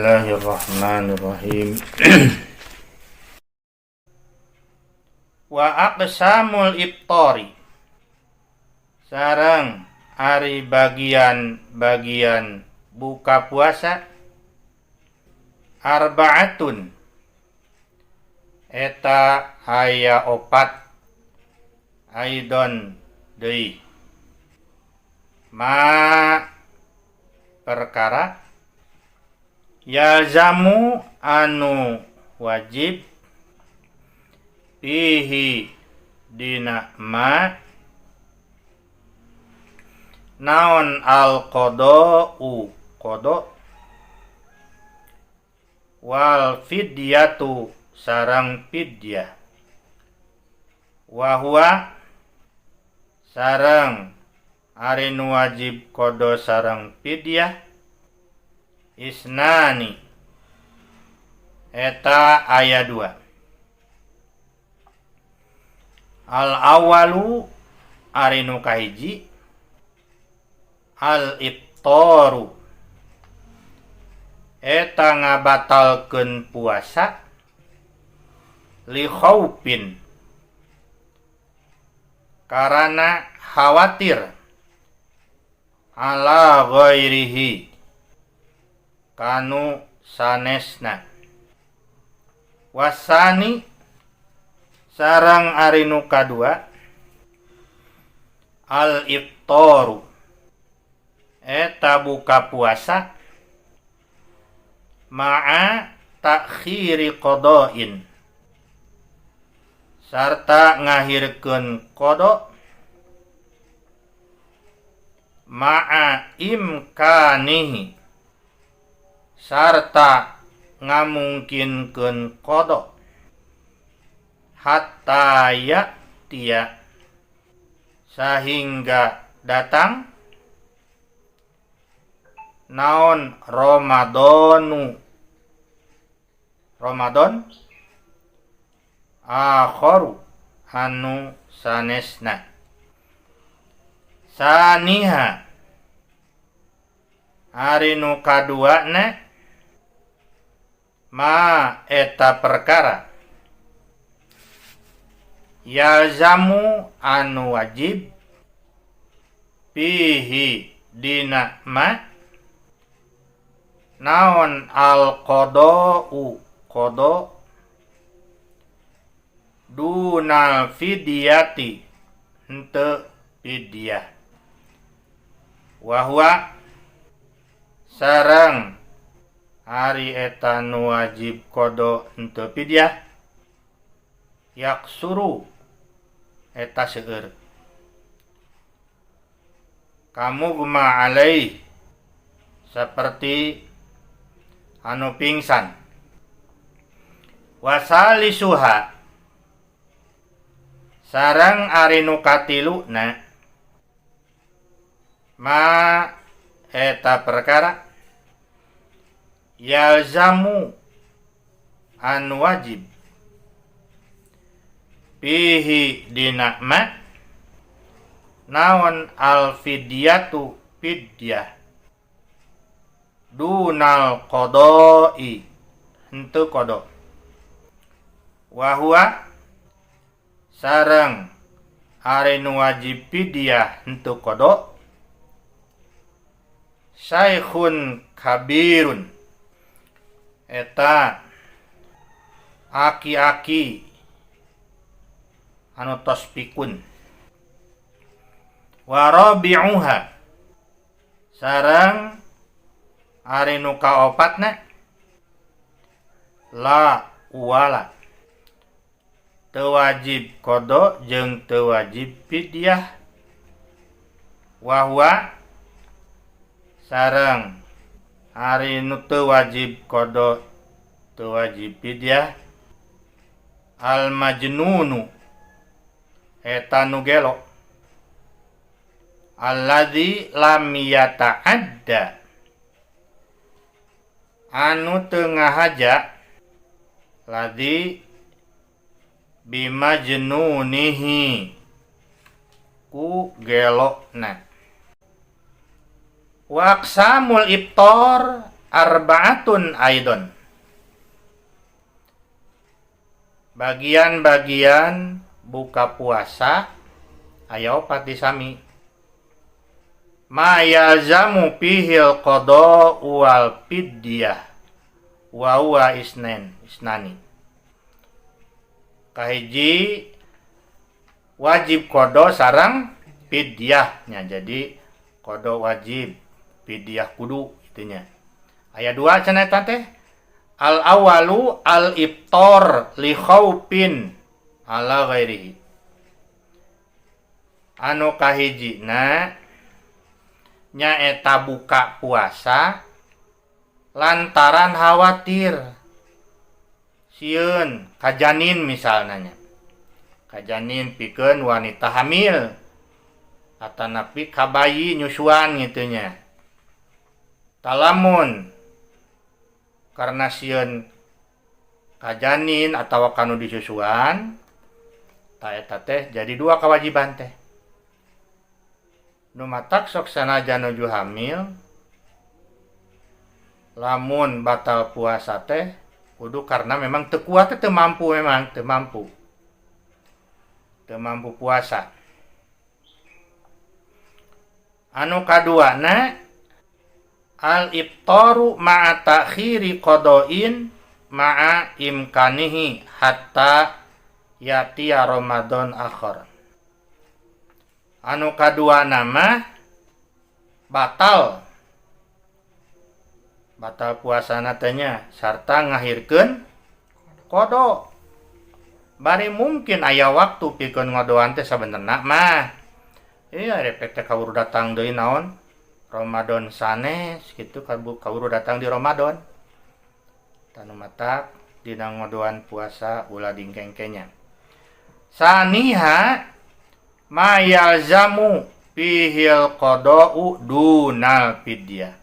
Bismillahirrahmanirrahim. Wa aqsamul iftari, sareng ari bagian-bagian buka puasa, arba'atun eta aya opat, aidon deui, ma perkara, yalzamu anu wajib, fihi dina ma, naon al qada'u qada, wal fidyatu sareng fidyah, wa huwa sareng ari nu wajib qada sareng fidyah, isnani eta aya dua. Al awalu ari nu kahiji, al iftaru eta ngabatalkeun puasa, li khaufin karana khawatir, ala ghairihi kanu sanesna. Wasani sareng ari nu kadua, al iftaru eta buka puasa, ma'a takhiri qada'in sarta ngahirkeun qada, ma'a imkanihi sarta ngamungkinkeun qada, hatta ya'tiya sahingga datang naon Ramadanu Ramadan akharu anu sanesna. Saniha ari nu kaduana, ma eta perkara, yalzamu anu wajib, fihi dina ma, naon al qada'u qada, dunal fidyati henteu fidyah, wa huwa sareng ari eta nu wajib qada henteu fidyah, yaksuru eta seueur, kamugma alaih seperti anu pingsan. Wasalisuha sareng ari nu katiluna, ma eta perkara, yalzamu anu wajib, fihi dina ma, naon al fidyatu fidyah, dunal qada'i henteu qada, wa huwa sareng ari nu wajib fidyah henteu qada, syaikhun kabirun eta aki-aki anu tos pikun. Wa rabi'uha sareng ari nu kaopatna, la wala teu wajib qada jeung teu wajib fidyah, wa huwa sareng ari nu teu wajib qada teu wajib fidyah, al majnunu eta nu gelo, alladzi lam yata'adda anu teu ngahaja, ladzi bimajnunihi ku gelona. Wa aqsamul iftar Arba'atun aidon. Bagian-bagian buka puasa aya opat disami. Ma yalzamu fihil qada wal fidyah wa huwa isnen isnani. Kahiji wajib qada sareng fidyah nya, jadi qada wajib, fidyah kudu kitu nya. Aya dua cenah eta teh. Al awalu al iftar li khaufin ala ghairihi. Anu kahijina nyaeta buka puasa lantaran khawatir sieun kajanin misalna nya. Kajanin pikeun wanita hamil atanapi ka bayi nyusuan kitu nya. Talamun karena sieun kajanin atawa kanu disusuan ta eta teh jadi dua kewajiban teh. Nu matak sok sanajan nuju hamil lamun batal puasa teh kudu karena memang teu kuat teh, teu mampu, memang teu mampu. Teu mampu puasa. Anu kaduana al iftaru ma'a ta'khiri qada'in ma'a imkanihi hatta yatiya Ramadan akhar. Anu kadua nama batal batal puasana teh nya sarta ngahirkeun qada. Bari mungkin aya waktu pikeun ngodoan teh sabenerna mah. Iya repek teh kaburu datang deui naon Ramadan sanes kitu, kaburu datang di Ramadan. Tanu matak dina ngodoan puasa ulah dingkengkenya. Saniha ma yalzamu fihil qada'u dunal fidyah.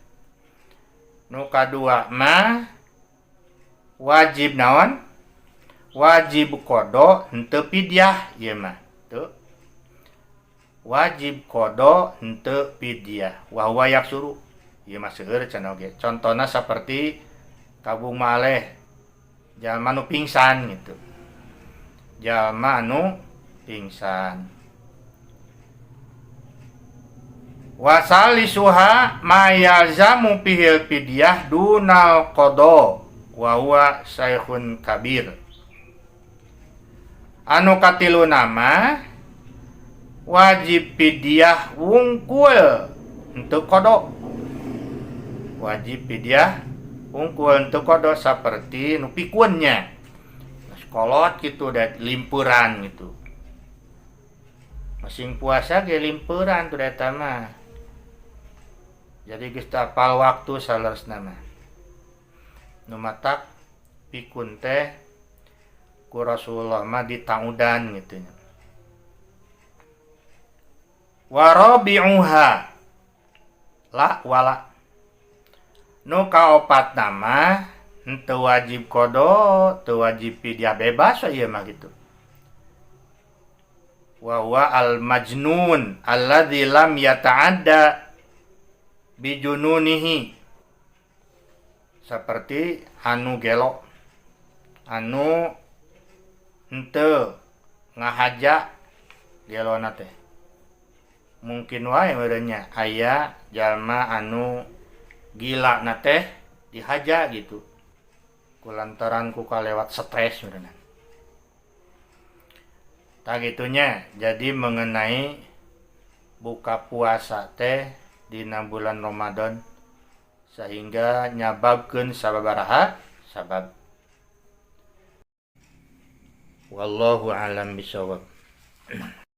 Nu kadua mah wajib naon? Wajib qada henteu fidyah ieu mah. Tuh. Wajib qada henteu fidyah. Wa huwa yaksuru. Ieu mah seueur cenah oge. Contona seperti kabung maleh jalma nu pingsan gitu. Jalma nu pingsan. Wasalisuha ma yalzamu fihil fidyah dunal qada wa huwa syekhun kabir. Anu katilu nama wajib fidyah wungkul henteu qada. Wajib fidyah wungkul henteu qada saperti nu pikunnya. Kolot kitu da limpuran gitu. Masing puasa ge limpuran tuh eta mah. Jadi geus teu apal waktu saleresna mah. Nu matak pikun teh ku Rasulullah mah ditaudan gitu nya. Wa rabi'uha la wala. Nu kaopat nama henteu wajib qada, teu wajib fidyah, bebas we ieu mah gitu. Wa huwa al majnun alladzi lam yata'adda bijununihi. Seperti anu gelo, anu henteu ngahaja gelona teh. Mungkin wae meureun nya aya jalma anu gila na teh dihaja gitu. Kulantaran ku kalewat stres meureunna. Tah gitunya. Jadi mengenai buka puasa teh dina bulan Ramadan sehingga nyababkeun sababaraha sabab. Wallahu alam bisawab.